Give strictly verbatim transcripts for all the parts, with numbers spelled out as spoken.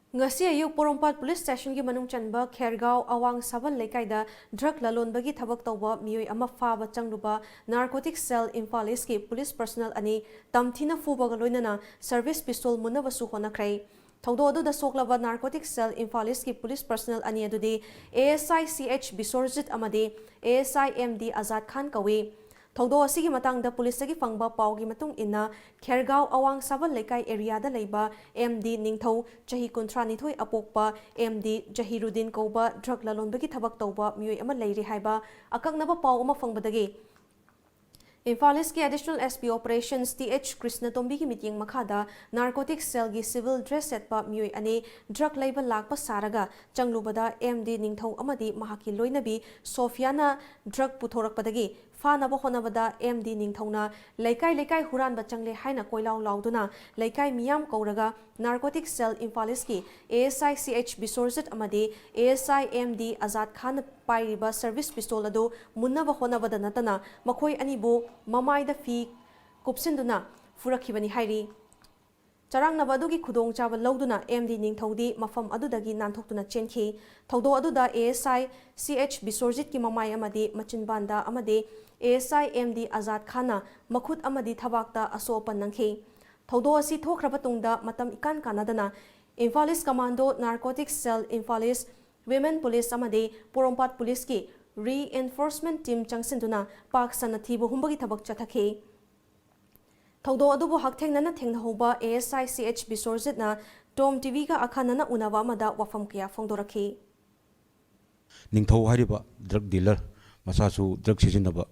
ꯉꯁꯤ ꯑꯌꯨꯛ ꯄꯣꯔꯣꯝꯄꯥꯠ ꯄꯨꯂꯤꯁ ꯁ꯭ꯇꯦꯁꯟꯒꯤ ꯃꯅꯨꯡ ꯆꯟꯕ ꯈꯦꯔꯒꯥꯎ ꯑꯋꯥꯡ ꯁꯥꯕꯜ ꯂꯩꯀꯥꯏꯗ ꯗ꯭ꯔꯒ ꯂꯂꯣꯟꯕꯒꯤ ꯊꯕꯛ ꯇꯧꯕ ꯃꯤꯑꯣꯏ ꯑꯃ ꯐꯥꯕ ꯆꯪꯂꯨꯕ ꯅꯥꯔꯀꯣꯇꯤꯛ ꯁꯦꯜ ꯏꯝꯐꯥꯜ ꯏꯁꯀꯤ ꯄꯨꯂꯤꯁ ꯄꯔꯁꯅꯦꯜ ꯑꯅꯤ ꯇꯝꯊꯤꯅ ꯐꯨꯕꯒ ꯂꯣꯏꯅꯅ ꯁꯔꯚꯤꯁ ꯄꯤꯁꯇꯣꯜ ꯃꯨꯟꯅꯕꯁꯨ ꯍꯣꯠꯅꯈ꯭ꯔꯦ꯫ ꯊꯧꯗꯣꯛ ꯑꯗꯨꯗ ꯁꯣꯛꯂꯕ ꯅꯥꯔꯀꯣꯇꯤꯛ ꯁꯦꯜ ꯏꯝꯐꯥꯜ ꯏꯁꯀꯤ ꯄꯨꯂꯤꯁ ꯄꯔꯁꯅꯦꯜ ꯑꯅꯤ ꯑꯗꯨꯗꯤ A S I C H Bisorjit ꯑꯃꯗꯤ A S I M D Azad ꯈꯥꯟ ꯀꯧꯏ꯫ ꯊꯧꯗꯣꯛ ꯑꯁꯤꯒꯤ ꯃꯇꯥꯡꯗ ꯄꯨꯂꯤꯁꯇꯒꯤ ꯐꯪꯕ ꯄꯥꯎꯒꯤ ꯃꯇꯨꯡ ꯏꯟꯅ, ꯈꯦꯔꯒꯥꯎ ꯑꯋꯥꯡ ꯁꯥꯕꯜ ꯂꯩꯀꯥꯏ ꯑꯦꯔꯤꯌꯥꯗ ꯂꯩꯕ ꯑꯦꯝ ꯗꯤ ꯅꯤꯡꯊꯧ, ꯆꯍꯤ ꯀꯨꯟꯊ꯭ꯔꯥ ꯅꯤꯊꯣꯏ ꯑꯄꯣꯛꯄ ꯑꯦꯝ ꯗꯤ ꯖꯍꯤꯔꯨꯗꯤꯟ ꯀꯧꯕ ꯗ꯭ꯔꯒ ꯂꯂꯣꯟꯕꯒꯤ ꯊꯕꯛ ꯇꯧꯕ ꯃꯤꯑꯣꯏ ꯑꯃ ꯂꯩꯔꯤ ꯍꯥꯏꯕ ꯑꯀꯛꯅꯕ ꯄꯥꯎ ꯑꯃ ꯐꯪꯕꯗꯒꯤ ꯏꯝꯐꯥꯜ ꯏꯁꯀꯤ additional S P operations T H ꯀ꯭ꯔꯤꯁꯅꯇꯣꯝꯕꯤꯒꯤ ꯃꯤꯠꯌꯦꯡ ꯃꯈꯥꯗ ꯅꯥꯔꯀꯣꯇꯤꯛ ꯁꯦꯜꯒꯤ ꯁꯤꯚꯤꯜ ꯗ꯭ꯔꯦꯁ ꯁꯦꯠꯄ ꯃꯤꯑꯣꯏ ꯑꯅꯤ ꯗ꯭ꯔꯒ ꯂꯩꯕ ꯂꯥꯛꯄ ꯁꯥꯔꯒ ꯆꯪꯂꯨꯕꯗ ꯑꯦꯝ ꯗꯤ ꯅꯤꯡꯊꯧ ꯑꯃꯗꯤ ꯃꯍꯥꯛꯀꯤ ꯂꯣꯏꯅꯕꯤ ꯁꯣꯐꯤꯌꯥꯅ ꯗ꯭ꯔꯒ ꯄꯨꯊꯣꯔꯛꯄꯗꯒꯤ ꯐꯥꯅꯕ ꯍꯣꯠꯅꯕꯗ ꯑꯦꯝ ꯗꯤ ꯅꯤꯡꯊꯧꯅ ꯂꯩꯀꯥꯏ ꯂꯩꯀꯥꯏ ꯍꯨꯔꯥꯟꯕ ꯆꯪꯂꯦ ꯍꯥꯏꯅ ꯀꯣꯏꯂꯥꯎ ꯂꯥꯎꯗꯨꯅ ꯂꯩꯀꯥꯏ ꯃꯤꯌꯥꯝ ꯀꯧꯔꯒ ꯅꯥꯔꯀꯣꯇꯤꯛ ꯁꯦꯜ ꯏꯝꯐꯥꯜ ꯏꯁꯀꯤ A S I C H Bisorjit ꯑꯃꯗꯤ A S I M D Azad ꯈꯥꯟꯅ ꯄꯥꯏꯔꯤꯕ ꯁꯔꯚꯤꯁ ꯄꯤꯁꯇꯣꯜ ꯑꯗꯨ ꯃꯨꯟꯅꯕ ꯍꯣꯠꯅꯕꯗ ꯅꯠꯇꯅ ꯃꯈꯣꯏ ꯑꯅꯤꯕꯨ ꯃꯃꯥꯏꯗ ꯐꯤ ꯀꯨꯞꯁꯤꯟꯗꯨꯅ ꯐꯨꯔꯛꯈꯤꯕꯅꯤ ꯍꯥꯏꯔꯤ꯫ ꯆꯔꯥꯡꯅꯕ ꯑꯗꯨꯒꯤ ꯈꯨꯗꯣꯡꯆꯥꯕ ꯂꯧꯗꯨꯅ ꯑꯦꯝ ꯗꯤ ꯅꯤꯡꯊꯧꯗꯤ ꯃꯐꯝ ꯑꯗꯨꯗꯒꯤ ꯅꯥꯟꯊꯣꯛꯇꯨꯅ ꯆꯦꯟꯈꯤ꯫ ꯊꯧꯗꯣꯛ ꯑꯗꯨꯗ A S I C H ꯕꯤꯁꯣꯔꯖꯤꯠꯀꯤ ꯃꯃꯥꯏ ꯑꯃꯗꯤ ꯃꯆꯤꯟꯕꯥꯟꯗ ꯑꯃꯗꯤ A S I M D Azad ꯈꯥꯟꯅ ꯃꯈꯨꯠ ꯑꯃꯗꯤ ꯊꯕꯥꯛꯇ ꯑꯁꯣꯛ ꯑꯄꯟ ꯅꯪꯈꯤ꯫ ꯊꯧꯗꯣꯛ ꯑꯁꯤ ꯊꯣꯛꯈ꯭ꯔꯕ ꯇꯨꯡꯗ ꯃꯇꯝ ꯏꯀꯥꯟ ꯀꯥꯟꯅꯗꯅ ꯏꯝꯐꯥꯜ ꯏꯁ ꯀꯃꯥꯟꯗꯣ, ꯅꯥꯔꯀꯣꯇꯤꯛ ꯁꯦꯜ, ꯏꯝꯐꯥꯜ ꯏꯁ ꯋꯤꯃꯦꯟ ꯄꯨꯂꯤꯁ ꯑꯃꯗꯤ ꯄꯣꯔꯣꯝꯄꯥꯠ ꯄꯨꯂꯤꯁꯀꯤ ꯔꯤꯑꯦꯟꯐꯣꯔꯁꯃꯦꯟ ꯇꯤꯝ ꯆꯪꯁꯤꯟꯗꯨꯅ ꯄꯥꯛ ꯁꯟꯅ ꯊꯤꯕ ꯍꯨꯝꯕꯒꯤ ꯊꯕꯛ ꯆꯠꯊꯈꯤ꯫ ꯊꯧꯗꯣꯛ ꯑꯗꯨꯕꯨ ꯍꯛꯊꯦꯡꯅꯅ ꯊꯦꯡꯅꯍꯧꯕ A S I C H ꯕꯤꯁꯣꯔꯖꯤꯠꯅ Tom T ꯚꯤꯒ ꯑꯈꯟꯅꯅ ꯎꯅꯕ ꯑꯃꯗ ꯋꯥꯐꯝ ꯀꯌꯥ ꯐꯣꯡꯗꯣꯔꯛꯈꯤ꯫ ꯅꯤꯡꯊꯧ ꯍꯥꯏꯔꯤꯕ ꯗ꯭ꯔꯒ ꯗꯤꯂꯔ, ꯃꯁꯥꯁꯨ ꯗ꯭ꯔꯒ ꯁꯤꯖꯤꯟꯅꯕ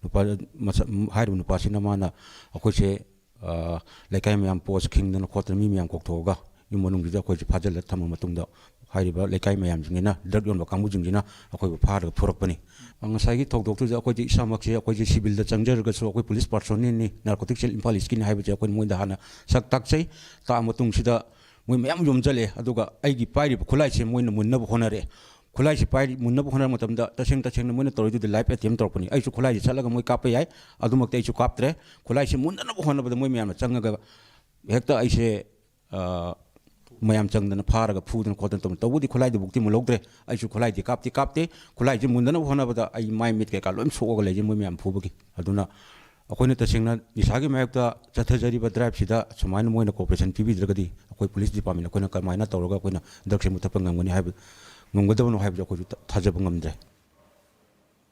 ꯅꯨꯄꯥ, ꯃꯁꯥ, ꯍꯥꯏꯔꯤꯕ ꯅꯨꯄꯥꯁꯤꯅ ꯃꯥꯅ ꯑꯩꯈꯣꯏꯁꯦ, ꯑ, ꯂꯩꯀꯥꯏ ꯃꯌꯥꯝ ꯄꯣꯁ ꯈꯤꯡꯗꯅ ꯈꯣꯠꯇꯅ ꯃꯤ ꯃꯌꯥꯝ ꯀꯧꯊꯣꯛꯑꯒ ꯌꯨꯝ ꯃꯅꯨꯡꯁꯤꯗ ꯑꯩꯈꯣꯏꯁꯦ ꯐꯥꯖꯤꯜꯂ ꯊꯝꯃ ꯃꯇꯨꯡꯗ, ꯍꯥꯏꯔꯤꯕ ꯂꯩꯀꯥꯏ ꯃꯌꯥꯝꯁꯤꯡꯁꯤꯅ, ꯗ꯭ꯔꯒ ꯌꯣꯟꯕ ꯀꯥꯡꯕꯨꯁꯤꯡꯁꯤꯅ ꯑꯩꯈꯣꯏꯕꯨ ꯐꯥꯔꯒ ꯐꯨꯔꯛꯄꯅꯤ꯫ ꯉꯁꯥꯏꯒꯤ ꯊꯧꯗꯣꯛꯇꯨꯗ ꯑꯩꯈꯣꯏꯁꯦ ꯏꯁꯥꯃꯛꯁꯦ, ꯑꯩꯈꯣꯏꯁꯦ ꯁꯤꯚꯤꯜꯗ ꯆꯪꯖꯔꯒꯁꯨ ꯑꯩꯈꯣꯏ ꯄꯨꯂꯤꯁ ꯄꯥꯔꯁꯣꯅꯦꯜꯅꯤ, ꯅꯥꯔꯀꯣꯇꯤꯛ ꯁꯦꯜ ꯏꯝꯐꯥꯜ ꯏꯁꯀꯤꯅꯤ ꯍꯥꯏꯕꯁꯦ ꯑꯩꯈꯣꯏꯅ ꯃꯣꯏꯗ ꯍꯥꯟꯅ ꯁꯛ ꯇꯥꯛꯆꯩ꯫ ꯇꯥꯛꯑ ꯃꯇꯨꯡꯁꯤꯗ ꯃꯣꯏ ꯃꯌꯥꯝ ꯌꯣꯝꯁꯤꯜꯂꯦ, ꯑꯗꯨꯒ ꯑꯩꯒꯤ ꯄꯥꯏꯔꯤꯕ ꯈꯨꯠꯂꯥꯏꯁꯦ ꯃꯣꯏꯅ ꯃꯨꯟꯅꯕ ꯍꯣꯠꯅꯔꯛꯑꯦ꯫ ꯈꯨꯠꯂꯥꯏꯁꯦ ꯄꯥꯏꯔꯤ, ꯃꯨꯟꯅꯕ ꯍꯣꯠꯅꯔ ꯃꯇꯝꯗ ꯇꯁꯦꯡ ꯇꯁꯦꯡꯅ ꯃꯣꯏꯅ ꯇꯧꯔꯤꯗꯨꯗꯤ ꯂꯥꯏꯐ ꯑꯦꯇꯦꯝ ꯇꯧꯔꯛꯄꯅꯤ꯫ ꯑꯩꯁꯨ ꯈꯨꯠꯂꯥꯏꯁꯦ ꯆꯠꯂꯒ ꯃꯣꯏ ꯀꯥꯞꯄ ꯌꯥꯏ, ꯑꯗꯨꯃꯛꯇꯤ ꯑꯩꯁꯨ ꯀꯥꯞꯇ꯭ꯔꯦ꯫ ꯈꯨꯠꯂꯥꯏꯁꯦ ꯃꯨꯟꯅꯅꯕ ꯍꯣꯠꯅꯕꯗ ꯃꯣꯏ ꯃꯌꯥꯝꯅ ꯆꯪꯉꯒ ꯍꯦꯛꯇ ꯑꯩꯁꯦ, ꯑ, ꯃꯌꯥꯝ ꯆꯪꯗꯅ ꯐꯥꯔꯒ ꯐꯨꯗꯅ ꯈꯣꯠꯇꯅ ꯇꯧꯅ꯫ ꯇꯧꯕꯨꯗꯤ ꯈꯨꯠꯂꯥꯏꯗꯨꯕꯨꯛꯇꯤ ꯃꯨꯜꯍꯧꯗ꯭ꯔꯦ꯫ ꯑꯩꯁꯨ ꯈꯨꯠꯂꯥꯏꯗꯤ ꯀꯥꯞꯇꯤ ꯀꯥꯞꯇꯦ꯫ ꯈꯨꯠꯂꯥꯏꯁꯦ ꯃꯨꯟꯗꯅꯕ ꯍꯣꯠꯅꯕꯗ ꯑꯩ ꯃꯥꯏ ꯃꯤꯠ ꯀꯩꯀꯥ ꯂꯣꯏ ꯁꯣꯛꯑꯒ ꯂꯩꯁꯦ, ꯃꯣꯏ ꯃꯌꯥꯝ ꯐꯨꯕꯒꯤ꯫ ꯑꯗꯨꯅ ꯑꯩꯈꯣꯏꯅ ꯇꯁꯦꯡꯅ ꯅꯤꯁꯥꯒꯤ ꯃꯥꯌꯣꯛꯇ ꯆꯠꯊꯖꯔꯤꯕ ꯗ꯭ꯔꯥꯏꯕꯁꯤꯗ ꯁꯨꯃꯥꯏꯅ ꯃꯣꯏꯅ ꯀꯣꯑꯣꯄꯔꯦꯁꯟ ꯄꯤꯕꯤꯗ꯭ꯔꯒꯗꯤ ꯑꯩꯈꯣꯏ ꯄꯨꯂꯤꯁ ꯗꯤꯄꯥꯔꯠꯃꯦꯟ ꯑꯩꯈꯣꯏꯅ ꯀꯃꯥꯏꯅ ꯇꯧꯔꯒ ꯑꯩꯈꯣꯏꯅ ꯗ꯭ꯔꯒꯁꯦ ꯃꯨꯊꯠꯄ ꯉꯝꯒꯅꯤ ꯍꯥꯏꯕ, ꯉꯝꯒꯗꯕꯅꯣ ꯍꯥꯏꯕꯁꯦ ꯑꯩꯈꯣꯏꯁꯨ ꯊꯥꯖꯕ ꯉꯝꯗ꯭ꯔꯦ꯫